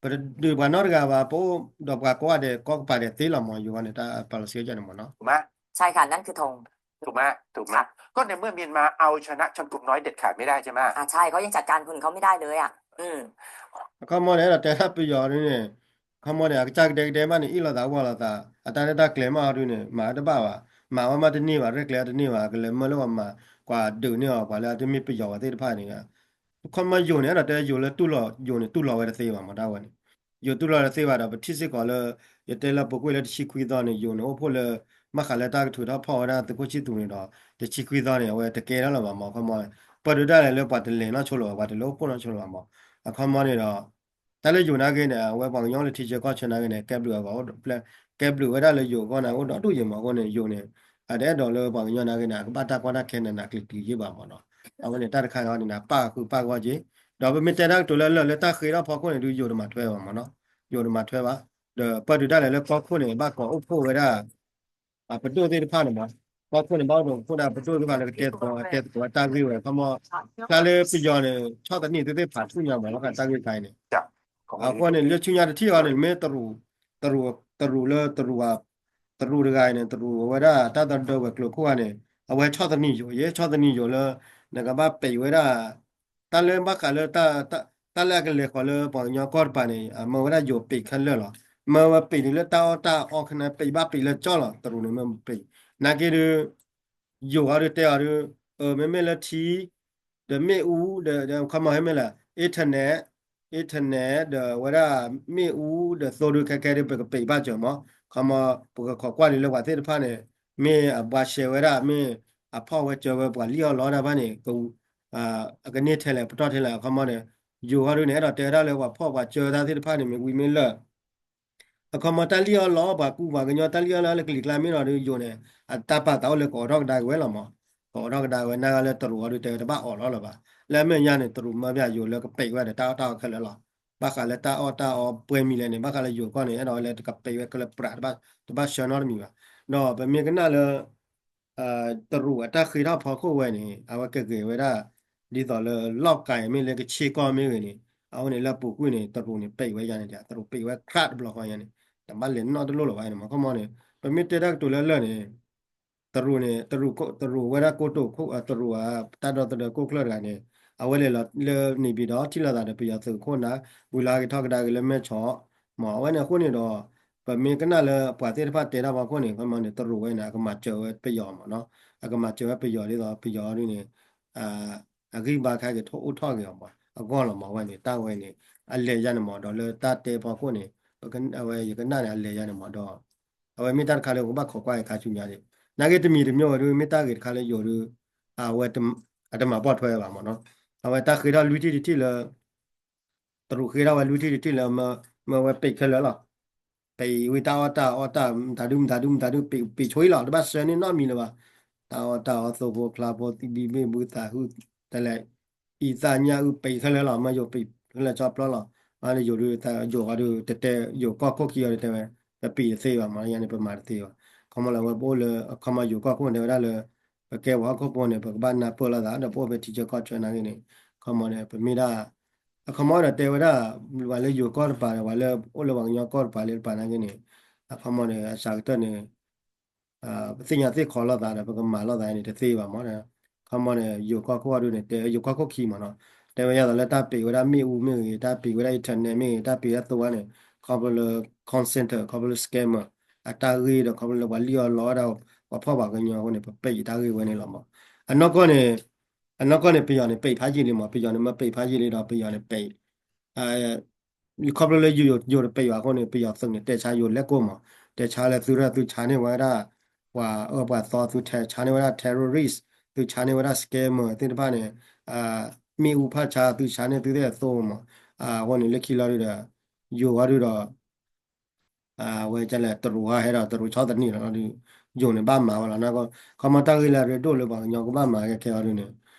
ပတဒုးပှၤနီတဂၤဘၣ် ပအိၣ်ဒီးပှၤကိးဂၤဒဲး ကိးကပၤဒဲးသ့လီၤမး ယိၤဟီန့ၣ် တၢ် policy ကန့ၣ်မးနီၤ ถูกไหม ใช่ค่ะ นั่นคือธง ถูกไหม ถูกไหม ก็ในเมื่อเมียนมาเอาชนะชนกลุ่มน้อยเด็ดขาดไม่ได้ใช่ไหม อ่า ใช่ เขายังจัดการคนเขาไม่ได้เลยอ่ะ อืม အခီမီန့ၣ် အဲၣ်ဒိးတဲဒၣ်ပယီၤဒ်န့ၣ် အခီမီန့ၣ် အကစၢ်ကဒဲကဒဲမးန့ၣ် အ့ၣ်လိာ်သးဝီလိာ်သး အတၢ်ရဲၣ်တၢ်ကျဲၤမးအီၤဒ်န့ၣ် မၤတဘၣ်ဘၣ် မၤဝဲမးတန့ၢ်ဘၣ် ရဲၣ်ကျဲၤတန့ၢ်ဘၣ် ကလဲၤမၢလၢပှၤမၤ ကွၢ်ဒုးန့ၢ်အီၤ ပှၤလၢအတမ့ၢ်ပယီၤဝဲသ့ၣ်တဖၣ်န့ၣ် အခီမီယိၤန့ၣ် အဲၣ်ဒိးတဲယိၤလၢတူၢ်လိာ် ယိၤန့ၣ်တူၢ်လိာ်ဝဲတသ့ဘၣ်မး တၢ်ဝဲန့ၣ် ယိၤတူၢ်လိာ်တသ့ဘၣ်ဒီး ပထံၣ်စ့ၢ်ကီးလၢ ယတဲလၢပူၤကွံာ်လၢတဆံခွံသီန့ၣ် ယိၤန့ၣ်အိၣ်ဖှိၣ်လၢ ဘၣ်ဃးလၢတၢ်ကထုးထီၣ်ဖီၣ်ဝဲဒၣ်သုးခိၣ်ဆံၣ်သူးန့ၣ်ဒီး တဆံခွံသီန့ၣ် အဝဲတကဲထီၣ်လၢၤဘၣ်မး အခီမီ ပၢၢ်ဒုးဒၣ်လဲာ်လၢပှၤတလဲၤနီၢ်ဆိလၢၤဘၣ် ပှၤတလဲၤအိၣ်ဖှိၣ်နီၢ်ဆိလၢၤဘၣ်မး အခီမီန့ၣ်ဒီး တၢ်လၢယိၤနာ်က့န့ၣ် အဝဲပှၤကညီလၢထံဆၢကီၢ်ဆၢနာ်က့န့ၣ် ကဲဘျုးအဂီၢ် ကဲဘျုးဝဲဒၣ်လၢယိၤအဂီၢ်န့ၣ် အိၣ်ဒီဒူၣ်ယဲၢ်မးအဃိန့ၣ် ယိၤန့ၣ် အတအဲၣ်ဒိးလၢပှၤကညီနာ်က့န့ၣ် အကဘၣ်တၢ်ကီတၢ်ခဲနးနးကျံၤကျံၤယဲၢ်ဘၣ်မးနီၤ အဝဲန့ၣ်တၢ်တခါန့ၣ် ပာ်ဃုာ်ပာ်ဂီၢ်က့ၤ ဒီးပမ့ၢ်တဲတၢ်ကတိၤလၢလၢာ်လၢတၢ်ဃ့ထီၣ်ဖီခိၣ်န့ၣ် ဒုးယိၤတမၤထွဲဘၣ်မးနီၤ ယိၤတမၤထွဲဘၣ် ဒီးပၢၢ်ဒုးဒၣ်လဲာ်လၢကီၢ်ခိၣ်န့ၣ် ဘၣ်ကိးအိၣ်ဖှိၣ်ဝဲဒၣ် အပဒိၣ်သ့ၣ်တဖၣ်န့ၣ်မး ကီၢ်ခိၣ်န့ၣ် ဘၣ်အိၣ်ဒီးအိၣ်ဖှိၣ်ဒၣ်ပဒိၣ်သ့ၣ်တဖၣ်လၢကတဲသကိး တဲသကိးတၢ်ဂ့ၢ်ဝဲ ခီမီ ကျါလၢပယီၤန့ၣ် ဆီၣ်သနံးသုသ့ၣ်ဖးဆူၣ်ညါမး လီၤဃာ်တၢ်ဂ့ၢ်ခါအံၤန့ၣ် အဃိန့ၣ် လၢဆူညါတထံၣ်အီၤန့ၣ် မ့ၢ်တရူး တရူးလၢတရူး တရူးတဂၤအံၤန့ၣ် တရူးဝဲဒၣ်တၢ်သဒၢဝဲၤကျိၤခိၣ်ဂၤန့ၣ် အဝဲဆီၣ်သနံးယိၤ ယဲဆီၣ်သနံးယိၤလၢ နကဘၣ်ပံးဝဲဒၣ် တၢ်လၢဘၣ်ဃးလၢ တၢ်လၢအကလဲၤဃီၤလၢပှၤကညီကီၢ်တပၤန့ၣ် အမၢဝဲဒၣ်ယိၤပံးခဲလၢာ်လီၤ. မၢဝဲပံးန့ၣ်လၢတၢ်အီၣ်တၢ်အီခဲန့ၣ် ပံးဘၣ်ပံးလၢကၠီလီၤ. တရူးန့ၣ်မၢပံး နာ်က့ဒုး ယိၤအီၤဒုးတဲအီၤဒုး မ့မ့ၢ်လၢထံ ဒီးမ့ၣ်အူ ဒီးခီမီဟဲမ့ၢ်လဲၣ် internet internet ဒီးဝဲဒၣ်မ့ၣ်အူဒီးသိဒုးခဲခဲဒုး ပကပံးဘၣ်စၢၤမး ခီမီ ပကခိးကွၢ်ဒုးလၢပှၤသ့ၣ်တဖၣ်န့ၣ် မ့ၢ်အဘှါရှဲဝဲဒၣ် မ့ၢ်အဖီၣ်ဝဲစၢၤဝဲပှၤလံၣ်အီၣ်လီတၢ်တဖၣ်န့ၣ် အကန့ၢ်ထဲလဲၣ်ပတီၢ်ထဲလဲၣ် အခီမီန့ၣ် ယိၤဟီဒုးန့ၣ် အဲၣ်ဒိးတဲဝဲဒၣ်လၢပှၤဖီၣ်ပှၤစၢၤတၢ်သ့ၣ်တဖၣ်န့ၣ် မ့ၢ်ဝံၤမ့ၢ်လၢာ် အခီမီတၢ်လံၣ်အီၣ်လီအီၣ် ပှၤကူပှၤကညီတၢ်လံၣ်အီၣ်လီအီၣ်လၢကလံၤကျါမ့ၢ်ဒီးဒုးယိၤန့ၣ် အတၢ်ပာ်သးအိၣ်လၢကအိးထီၣ်ကဒါက့ၤဝဲလီၤမး ကအိးထီၣ်ကဒါက့ၤဝဲ နာ်က့လၢတရူးအီၤဒုးတဲဝဲတဘၣ်အိးလီၤလၢၤဘၣ် လၢအမဲာ်ညါန့ၣ် တရူးမၢပယိၤလၢကပံးဝဲဒီးတၢ်အီၣ်တၢ်အီခဲလၢာ်လီၤ ဘၣ်ဃးလၢတၢ်အီၣ်တၢ်အီပှဲၤမံၤလဲၣ်န့ၣ် ဘၣ်ဃးလၢယိၤကီၢ်န့ၣ် အဲၣ်ဒိးဝဲလၢတကပံးဝဲခဲလၢာ်ပြး တဘၣ်ဆှၢနီတမံၤဘၣ် ဒီးပမ့ၢ်ကနၣ်လၢ တရူးအတၢ်ဃ့ထီၣ်ဖီခိၣ်ဝဲန့ၣ် အဝဲကဂ့ၤဝဲဒၣ် ဒ်သိးလၢလီၢ်ကၤမ့ၢ်လၢကဆ့ကီၢ်မ့ၢ်ဂ့ၤန့ၣ် အဝဲန့ၣ်လၢပူၤကွံာ်န့ၣ် တရူးန့ၣ်ပံးဝဲယါန့ၣ် တရူးပံးဝဲ crap တဘျီဃီယါန့ၣ် တဘၣ်လဲၤနီတလိၣ်လၢၤဘၣ်န့ၣ် မ့ၢ်ခီမီန့ၣ် ပမ့ၢ်တဲတၢ်ကတိၤလၢလၢာ်န့ၣ် တရူးန့ၣ် တရူးဝဲဒၣ်ကိတိာ်ခိၣ် တရူး တၢ်ဒီသဒၢကိၣ်ကျၢၢ်တဂၤန့ၣ် အဝဲလဲၤလီၤလၢန့ၣ်ဘံၤဒီး ထံၣ်လိာ်သးဒီးပယီၤသုးခိၣ်နၢ် ဝံၤလီၤဟဲက့ၤထီၣ်ကဒါက့ၤလၢမဲၢ်ဆီး မ့ၢ်အဝဲန့ၣ်အဃိန့ၣ်ဒီး ပမ့ၢ်ကနၣ်လၢပှၤသ့ၣ်တဖၣ်တဲတၢ်ဖီခိၣ်န့ၣ် ခီမီန့ၣ် တရူးဝဲန့ၣ် အကမၤစၢၤဝဲပယီၤမ့ၢ်နီၤ အကမၤစၢၤဝဲပယီၤဒ်သိးပယီၤဒ်န့ၣ် အဂံၢ်ဘါခဲက့ၤထီၣ်အိၣ်ထီၣ်က့ၤအီၤမး အဂီၢ်လီၤမး အဝဲန့ၣ် တၢ်ဝဲန့ၣ် အလဲၤယါန့ၣ်မး ဒီးလၢတၢ်တဲဖီခိၣ်န့ၣ် အဝဲယကနၣ်န့ၣ် အလဲၤယါန့ၣ်မး ဒီး အဝဲမ့ၢ်တၢ်တခါလၢပကဘၣ်ခိးကွၢ်က့ၤခါဆူညါဒၣ် နာ်က့တမံၤတမံၤဝဲဒၣ် မ့ၢ်တၢ်ဂ့ၤတခါလၢယိၤဒုး အဝဲ အတမၤပိာ်ထွဲဘၣ်မးနီၤ အဝဲတၢ်ဃ့ထီၣ်လွံၢ်ထံၣ်တထံၣ်လၢ တရူးဃ့ထီၣ်ဝဲလွံၢ်ထံၣ်တထံၣ်လၢ မ့ၢ်ဝဲပံာ်ခဲလၢာ်လီၤ ပံာ်ဝံၤတၢ်အီၣ်တၢ်အီတၢ် မတၤဒုမတၤဒုမတၤဒု ပံာ်ဆိအံၤလီၤ တဘၣ်ဆှၢန့ၢ်နီတမံၤလၢၤဘၣ် တၢ်အီၣ်တၢ်အီ သိဖိကျါဖိ သံဘံၣ်ဘ့ၣ်ဘုသးဟု တလဲၤ အံသၣ်ညၣ်အုၣ် ပံာ်ခဲလၢာ်လီၤ မ့ၢ်ယိၤပံာ်ခဲလၢာ်ဆီပျီလီၤ အန့ၣ်ယိၤဒုး ယိၤအီၤဒုး တတဲ ယိၤကီၢ်ခိၣ်ခံအီၤဒုးတဲဝဲ ပပံာ်တသ့ဘၣ်မး ယၤန့ၣ်ပမၤတသ့ဘၣ် ခီမီလၢဝဲပအိၣ်လၢ အခီမီယိၤကီၢ်ခိၣ်တဲဝဲဒၣ်လၢ ပကဲပှၤဟီၣ်ခိၣ်ဖိန့ၣ် ပကဘၣ်နၢ်ပၢၢ်လိာ်သး ဒီးပအိၣ်ဖဲထံဆၢကီၢ်ဆၢနာ်က့န့ၣ် ခီမီန့ၣ် ပမ့ၢ်ဒၣ် အခီမီဒီးတဲဝဲဒၣ် ပှၤလၢယိၤကီၢ်တပၤဒီး ပှၤလၢအိၣ်လၢပှၤကညီကီၢ်တပၤလၢတပၤနာ်က့န့ၣ် အခီမီန့ၣ် အစှၤကတၢၢ်န့ၣ် ပသ့ၣ်ညါသ့ၣ်ခီလိာ်သးဒီး ပကမၤလိာ်သးန့ၣ် တသ့ဘၣ်မး ခီမီန့ၣ် ယိၤကီၢ်ခိၣ်အီၤဒုးန့ၣ် တဲယိၤကီၢ်ခိၣ်ခံမးနီၤ တဲဝဲယၤသိးလၢတၢ်ပံာ်ဝဲဒၣ်မ့ၣ်အူမ့ၢ်ဂ့ၤ တၢ်ပံာ်ဝဲဒၣ် internet မ့ၢ်ဂ့ၤ တၢ်ပံာ်ဝဲဒၣ်သိဝဲန့ၣ် ခီဖျိလၢ call center ခီဖျိလၢ scammer အတၢ်ဂ့ၢ်ဒီးခီဖျိလၢပှၤလံၣ်အီၣ်လီအီၣ်ဒၣ် ပှၤဖှီၣ်ပှၤကညီအဃိန့ၣ် ပပံာ်တၢ်ဂ့ၢ်ဝဲန့ၣ်လီၤမး အနီၢ်ကီၢ်န့ၣ် အနီၢ်ကီၢ်န့ၣ် ပယီၤန့ၣ် ပံာ်ဖးယံာ်လံမး ပယီၤန့ၣ် မ့ၢ်ပံာ်ဖးယံာ်လံဒီး ပယီၤန့ၣ် ပံာ် ခီဖျိလၢယိၤတပံာ်ဘၣ်အဃိန့ၣ် ပယီၤသုးန့ၣ် တဲဆါယိၤလဲၣ်ကိၢ်မး တဲဆါလၢသုရၢၢ်သုဆါန့ၢ်ဝဲဒၣ် ပှၤအၢပှၤသီ သုဆါန့ၢ်ဝဲဒၣ် terrorist သုဆါန့ၢ်ဝဲဒၣ် scammer သ့ၣ်တဖၣ်န့ၣ် မ့ၣ်အူဖးဆါ သုဆါန့ၢ်သုသ့ၣ်အသိမး အဃိန့ၣ် လၢခံလီၤဒုးဒီး ယိၤအီၤဒုးဒီး ဝဲကလဲၣ် တရူးဟဲဒီးတရူးဆီၣ်သနံးလီၤဒီး ယိၤန့ၣ်ဘၣ်မၤဝဲလီၤ ခီမီတၢ်ဂ့ၢ်လၢအရ့ဒိၣ်လၢပှၤကညီကဘၣ်မၤကဲခဲအီၤဒုးန့ၣ်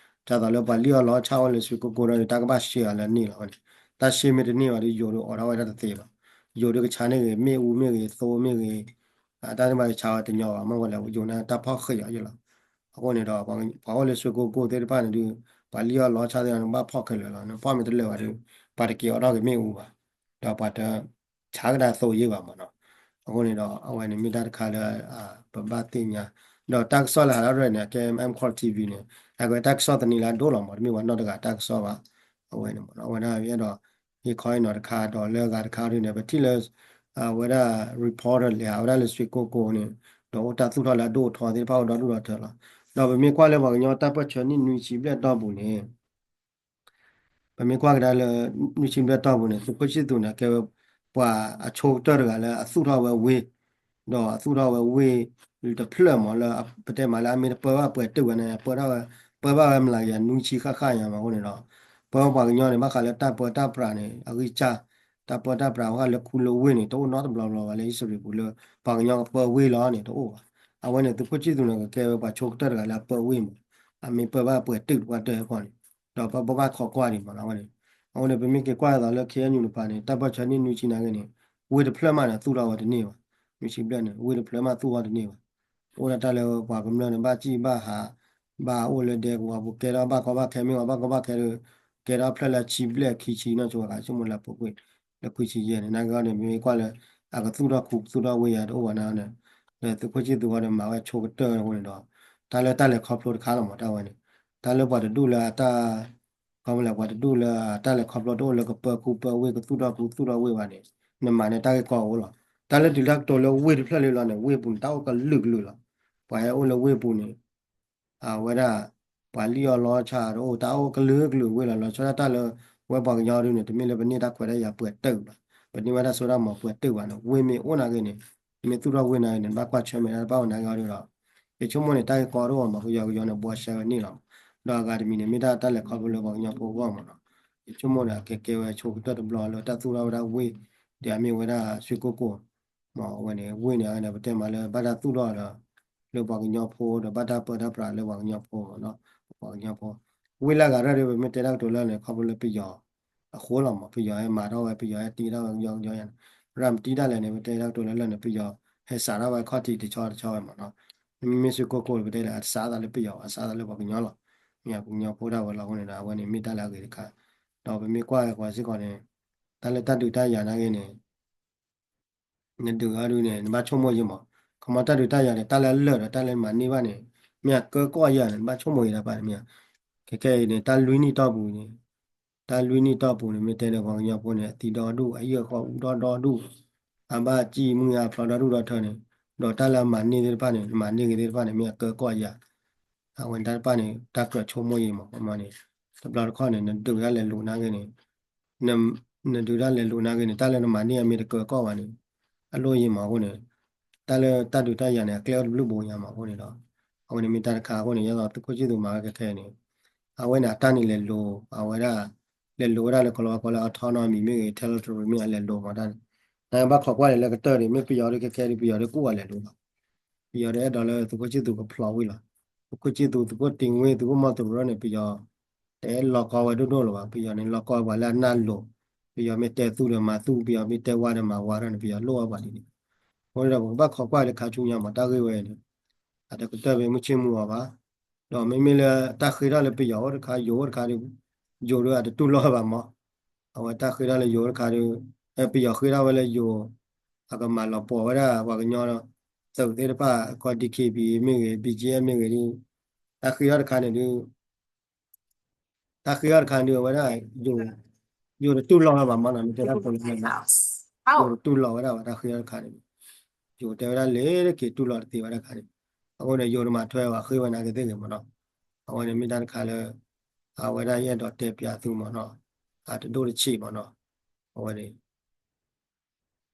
ဒ်သိးလၢပှၤလံၣ်အီၣ်လီအီၣ်ဆၣ်အိၣ်လၢ ရွှေကုက္ကို ဒီး တၢ်ကဘၣ်ရှဲအီၤလၢန့ၣ်လီၤန့ၣ် တၢ်ရှဲမ့ၢ်တန့ၢ်ဘၣ်ဒီး ယိၤဒုးအိးထီၣ်ဝဲဒၣ်တသ့ဘၣ် ယိၤဒုးကဆါန့ၢ်ဂ့ၤ မ့ၣ်အူမ့ၢ်ဂ့ၤ သိမ့ၢ်ဂ့ၤ တၢ်န့ၣ်ဘၣ်ကဆါဝဲတညီဘၣ် မ့ၢ်ဝဲလဲၣ် ယိၤန့ၣ်တၢ်ဖီၣ်ဃံးအီၤယလီၤ အဃိန့ၣ်ဒီး ပှၤအိၣ်လၢ ရွှေကုက္ကို သ့ၣ်တဖၣ်န့ၣ်ဒုး ပှၤလံၣ်အီၣ်လီအီၣ်ဆၣ်သ့ၣ်တဖၣ်န့ၣ် ဘၣ်ဖီၣ်ခဲလၢာ်လီၤ နဖီၣ်မ့ၢ်တလၢာ်ဘၣ်ဒီး ပှၤတက့ၤအိးထီၣ်က့ၤမ့ၣ်အူဘၣ် ဒီးပှၤတ ဆါကဒါသိယ့ၢ်ဘၣ်မးနီၤ အဃိန့ၣ်ဒီး အဝဲန့ၣ်မ့ၢ်တၢ်တခါလၢ ပဘၣ်သ့ၣ်ညါ ဒီးတၢ်ကစီၣ်လၢဟးထီၣ်ရဲၣ်န့ၣ် အကဲ M Court TV န့ၣ် အကဲတၢ်ကစီၣ်သန့ၤလၢအဒိၣ်လီၤမး တမ့ၢ်ပှၤနီၢ်တဂၤတၢ်ကစီၣ်ဘၣ် အဝဲန့ၣ်မးနီၤ အဝဲဒၣ်အဲၣ်ဒိး ဟ့ၣ်ခီဟ့ၣ်နီၤတခါ ဒီးလၢအဂၤတခါဒုးန့ၣ် ပထံၣ်လၢ အဝဲဒၣ် reporter လဲၤဟးဝဲဒၣ်လၢ ရွှေကုက္ကို န့ၣ် ဒီးအိၣ်တၢ်သူၣ်ထီၣ်လၢအဒိၣ်အထီသ့ၣ်တဖၣ်အိၣ်ဒီဒူၣ်ဒီထၢလီၤ ဒီးပမ့ၢ်ကွၢ်လၢပှၤကညီတၢ်ပၢၢ်ဆၢနံၣ်နွံဆံဘျဲၣ်တီၢ်ပူၤန့ၣ် ပမ့ၢ်ကွၢ်ကဒါလၢ နွံဆံဘျဲၣ်တီၢ်ပူၤန့ၣ် သုးခိၣ်ဆံၣ်သူးန့ၣ် ကဲဝဲ ပှၤအဆိကတၢၢ်တဂၤလၢအသူၣ်ထီၣ်ဝဲဝ့ၢ် ဒီးအသူၣ်ထီၣ်ဝဲဝ့ၢ်တဖျၢၣ်မးလၢ ပတဲမးလၢအမ့ၢ်တပၢဘၣ်ပှဲၤတုာ်ဝဲန့ၣ် ပၢဘၣ်ဝဲ ပၢဘၣ်ဝဲမလၤက့ၤနွံဆံဃၣ်ဃၣ်ညါမးအဃိန့ၣ်ဒီး ပဝဲပှၤကညီန့ၣ် ဘၣ်ဃးလၢတၢ်ပၢတၢ်ပြးန့ၣ် အဂံၢ်စၢ် တၢ်ပၢတၢ်ပြးဘၣ်ဃးလၢခူလၢဝ့ၢ်န့ၣ် တအိၣ်နီတဘျီဘျီဘၣ်လၢ history ပူၤလၢ ပှၤကညီကပၢဝ့ၢ်လီၤန့ၣ် တအိၣ်ဘၣ်. အဝဲန့ၣ် သုးခိၣ်ဆံၣ်သူးန့ၣ် ကကဲဝဲပှၤဆိကတၢၢ်တဂၤလၢအပၢဝ့ၢ်မး, အမ့ၢ်ပၢဘၣ်ပှဲၤတုာ်တပှၢ်တၢၢ်အဂီၢ်န့ၣ်, ဒီးပဘၣ်ခိးကွၢ်ဒံးမးလီၤ အဝဲန့ၣ်. အဃိန့ၣ် ပမ့ၢ်က့ၤကွၢ်အသးလၢ ခ့ၣ်အဲၣ်ယူၣ်န့ၣ်တပၤန့ၣ် တၢ်ပၢၢ်ဆၢနံၣ်နွံဆံနာ်က့န့ၣ် ဝ့ၢ်တဖျၢၣ်မးန့ၣ် သူၣ်ထီၣ်ဝဲတန့ၢ်ဘၣ်. နွံဆံဘျဲၣ်န့ၣ် ဝ့ၢ်တဖျၢၣ်မးသူၣ်ထီၣ်တန့ၢ်ဘၣ်. အိၣ်ဒၣ်တၢ်လၢပှၤကမျၢၢ်န့ၣ် ဘၣ်စံၣ်ဘၣ်ဟး ဘၣ်အိၣ်လၢဒဲကဝီၤပူၤ ကဲထီၣ်ဘၣ်ကီဘၣ်ခဲ မ့ၢ်ဝဲဘၣ်ကီဘၣ်ခဲဒီး ကဲထီၣ်ဖျၢၣ်လၢဆံဘျဲၣ်ခံဆံနီၢ်ဆိ ဂၤဆိကမိၣ်လၢအပူၤကွံာ်လၢခွံဆံယဲၢ်န့ၣ် နာ်က့အီၤန့ၣ် မ့ၢ်ကွၢ်လၢ အကသူၣ်ထီၣ်ခူသူၣ်ထီၣ်ဝ့ၢ်ယၤတအိၣ်ဘၣ်န့ၣ် ဒီးသုးခိၣ်ဆံၣ်သူးအီၤဒီးမၤဝဲဆိကတၢၢ်အဃိန့ၣ်ဒီး တၢ်လၢတၢ်လဲၤခီဖျိတခါလီၤမး တၢ်ဝဲန့ၣ် တၢ်လၢပှၤတဒူၣ်လၢအတၢ် ခီဖျိလၢပှၤတဒူၣ်လၢအတၢ်လဲၤခီဖျိတအိၣ်လၢကပၢခူပၢဝ့ၢ် ကသူၣ်ထီၣ်ခူသူၣ်ထီၣ်ဝ့ၢ်ဘၣ်န့ၣ် နမၤန့ၢ်တၢ်ဂ့ၢ်ကီအိၣ်လီၤ. တၢ်လၢတုၤလၢကတိၤလၢဝ့ၢ်တဖျၢၣ်လံလီၤန့ၣ် ဝ့ၢ်ပူၤန့ၣ် တၢ်အိၣ်ကလုာ်ကလုာ်လီၤ. ပှၤဟဲအိၣ်လၢဝ့ၢ်ပူၤန့ၣ် အဝဲဒၣ် ပှၤလံၣ်အီၣ်လီအီၣ်ဆၣ်တအိၣ် တၢ်အိၣ်ကလုာ်ကလုာ်ဝ့ၢ်လီၤ. လီၤဆီဒၣ်တၢ်လၢ ဝဲပှၤကညီဒုးန့ၣ် တမ့ၢ်လၢပန့ၢ်တၢ်ခွဲးတၢ်ယာ်ပှဲၤတုာ်ဘၣ်, ပန့ၢ်ဝဲဒၣ်စိတၢ်မၤပှဲၤတုာ်ဘၣ်န့ၣ် ဝ့ၢ်မ့ၢ်အိၣ်နာ်က့န့ၣ် မ့ၢ်သူၣ်ထီၣ်ဝ့ၢ်နာ်က့န့ၣ် ဘၣ်ကွၢ်ဆၢၣ်မဲာ်တၢ်တဘၣ်ဝဲနာ်က့အီၤဒုးဒီး ယဆိကမိၣ်န့ၣ် တၢ်ဂ့ၢ်ကီတအိၣ်မး ကယီကယီန့ၣ် ဘှီဆှဲဝဲန့ၣ်လီၤ. ဒီးအဂၤတမံၤန့ၣ် မ့ၢ်ဒၣ်တၢ်လဲၤခီဖျိလၢပှၤကညီဖိအဂီၢ်မးနီၤ. ယဆိကမိၣ်န့ၣ် အကဲကဲဝဲဆိကတၢၢ်တဘျီလၢတၢ်သူၣ်ထီၣ်ဝဲဒၣ်ဝ့ၢ် ဒီးအမ့ၢ်ဝဲဒၣ် ရွှေကုက္ကို မ့ၢ်ဝဲန့ၣ် ဝ့ၢ်န့ၣ် အဝဲန့ၣ် ပတဲမးလၢဘၣ်တၢ်သူၣ်ထီၣ်ဒီး လၢပှၤကညီဖိဒီးဘၣ်တၢ်ပၢတၢ်ပြးလၢပှၤကညီဖိမးနီၤ. ပှၤကညီဖိ ဝ့ၢ်လၢအဂၤရဲၣ်ဒီး ပမ့ၢ်တဲတၢ်ကတိၤလၢန့ၣ် ခီဖျိလၢပယီၤအဃိလီၤမး ပယီၤဟဲမၤထီၣ်ဝဲ ပယီၤဟဲတ့ထီၣ်ဝဲကယီကယီယၤန့ၣ် ရၤမတံတၢ်လဲၣ်န့ၣ် ပတဲတၢ်ကတိၤလၢလၢန့ၣ် ပယီၤဟဲစးထီၣ်ဝဲခီၣ်ထံးတဆီတဆီဝဲမးနီၤ. မ့မ့ၢ်ရွှေကုက္ကို ပတဲလၢအတစးသးလၢပယီၤဘၣ် စးသးလၢပှၤကညီလီၤ. မ့ၢ်ပှၤကညီဖိဒၣ်ဝဲလီၤအဃိန့ၣ်ဒီး အဝဲန့ၣ်မ့ၢ်တၢ်လၢအဂ့ၤတခါ. ဒီးပမ့ၢ်ကွၢ်ပှၤစ့ၢ်ကီးန့ၣ် တၢ်လၢတၢ်ဒုးတၢ်ယၤနာ်က့န့ၣ် နဒုးအီၤဒုးန့ၣ် နဘၣ်ဆိကမိၣ်ယဲမး, ခီမီတၢ်ဒုးတၢ်ယၤဒီး တၢ်လၢအလၢာ်ဒီးတၢ်လၢမၤန့ၢ်ဘၣ်န့ၣ် မ့ၢ်အကၢကီၢ်ယၤန့ၣ် နဘၣ်ဆိကမိၣ်ယဲတၢ်ပၢ်န့ၣ်မ့ၢ်, ခဲခဲအံၤန့ၣ် တၢ်လွံၢ်နံၣ်တီၢ်ပူၤန့ၣ်, တၢ်လွံၢ်နံၣ်တီၢ်ပူၤန့ၣ် မ့ၢ်တဲဒီးပှၤကညီဖိန့ၣ် အသံဒီဒူၣ် အဟံၣ်အဃီအူထီၣ်ဒီဒူၣ်, အဘၣ်စံၣ်မုၢ်အဖျီဒီဒူၣ်ဒီထၢန့ၣ်, ဒီးတၢ်လၢအမၤန့ၢ်သ့ၣ်တဖၣ်န့ၣ် မၤန့ၢ်ဂ့ၤသ့ၣ်တဖၣ်န့ၣ် မ့ၢ်အကၢကီၢ်ယၤ အဝဲန့ၣ်တၢ်တဖၣ်န့ၣ် တၢ်ကြၢးဆိကမိၣ်ယံာ်မး မ့ၢ်န့ၣ် တဘျီတခီၣ်န့ၣ် နဒုးတၢ်လဲၤလိာ်နာ်က့န့ၣ် နဒုးတၢ်လဲၤလိာ်နာ်က့န့ၣ် တၢ်လၢနမၤန့ၢ်အမ့ၢ်တကြၢးကီၢ်ဘၣ်န့ၣ် အလိၣ်ယံာ်မးအဃိန့ၣ် တၢ်လၢတၢ်ဒုးတၢ်ယၤန့ၣ် အကျဲအိၣ်တဘျုးဘိညါမးအဃိန့ၣ်ဒီး အဝဲန့ၣ်မ့ၢ်တၢ်တခါအဃိန့ၣ် ယဲသိးသုးခိၣ်ဆံၣ်သူးမၤဝဲခဲခဲအံၤန့ၣ် အဝဲန့ၣ်အတၢ်န့ၣ်လဲၤလိၤ အဝဲဒၣ် လဲၤလိၤဝဲဒၣ်လၢကီၢ်လီၤဝါကိးလၢ autonomy မ့ၢ်ဂ့ၤ territory မ့ၢ်အလဲၤလိၤမးတၢ်န့ၣ် နဘၣ်ခိးကွၢ်န့ၣ်လၢကတၢၢ်န့ၣ် မ့ၢ်ပယီၤဒ်ခဲခဲဒ်ပယီၤဒ်ကူၣ်အီၤလဲၤလိၤလီၤ ပယီၤဒ်အဲၣ်ဒိးလၢသုးခိၣ်ဆံၣ်သူးကဖျိးဝံၤလီၤ သုးခိၣ်ဆံၣ်သူး သုးခိၣ်တ့ဝ့ သုးခိၣ်မီၤသူးရၢန့ၣ် ပယီၤ တအဲၣ်လီၤကီဝဲဒိၣ်ဒိၣ်လၢၤဘၣ် ပယီၤန့ၣ်လီၤကီဝဲပှၤလၢအနၢ်လိၤ ပယီၤမ့ၢ်တဲသူဒီးမၤသူ ပယီၤမ့ၢ်တဲဝါဒီးမၤဝါထီၣ်န့ၣ် ပယီၤလိၣ်ဝဲပှၤဒ်န့ၣ် အဃိန့ၣ်ဒီးပကဘၣ်ခိးကွၢ်လၢခါဆူညါမး တၢ်ဂ့ၢ်ဝဲန့ၣ် အတကတၢၢ်ဖဲမုၢ်ဆ့ၣ်မုၢ်ဂီၤဘၣ် ဒီးမ့မ့ၢ်လၢတၢ်ဃ့ထီၣ်လၢပယီၤအိၣ်တခါ ယိၤအိၣ်တခါဒီး ယိၤဒီးအတတူၢ်လိာ်ဘၣ်မး အဝဲတၢ်ဃ့ထီၣ်လၢယိၤအိၣ်တခါဒီး ပယီၤဃ့ထီၣ်ဝဲလၢယိၤ အကမၤလီၤပှီၢ်ဝဲဒၣ်ပှၤကညီ သုးသ့ၣ်တဖၣ် ကီၢ် D K B A မ့ၢ်ဂ့ၤ B G F မ့ၢ်ဂ့ၤဒီး တၢ်ဃ့ထီၣ်တခါန့ၣ်ဒီး တၢ်ဃ့ထီၣ်တခါန့ၣ်ဒီး အဝဲဒၣ် ယိၤတတူၢ်လိာ်ဝဲဘၣ်မးနီၤ မ့ၢ်တဲတၢ်ဖိလၢ ယိၤတတူၢ်လိာ်ဝဲဒၣ်ဝဲတၢ်ဃ့ထီၣ်တခါန့ၣ် ယိၤတဲဝဲဒၣ်လဲၤတက့ၤတူၢ်လိာ်တသ့ဝဲဒၣ်တခါန့ၣ် အဃိန့ၣ် ယိၤတမၤထွဲဘၣ်ဃ့ဝဲနာ်က့သ့ၣ်ဂ့ၤမးနီၤ အဝဲန့ၣ်မ့ၢ်တၢ်တခါလၢ အဝဲဒၣ်ယအဲၣ်ဒိးတဲပၠးသုမးနီၤ အတဒိၣ်တဆံးမးနီၤ အဝဲန့ၣ်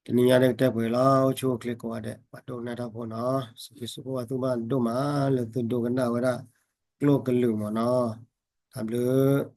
တနံၤညါဒ်ကတဲပှဲၤလီၤ အိၣ်ဆူၣ်အိၣ်ချ့ကိးဂၤဒဲး ပှၤဒိကနၣ်တၢ်ဖိနီၤ စံးဘျုးစံးဖှိၣ်ဘၣ်သုဘၣ်ဒိၣ်မးလၢသုဒိကနၣ်ဝဲဒၣ် ကျိၣ်ကလုာ်မးနီၤ တၢ်ဘျုး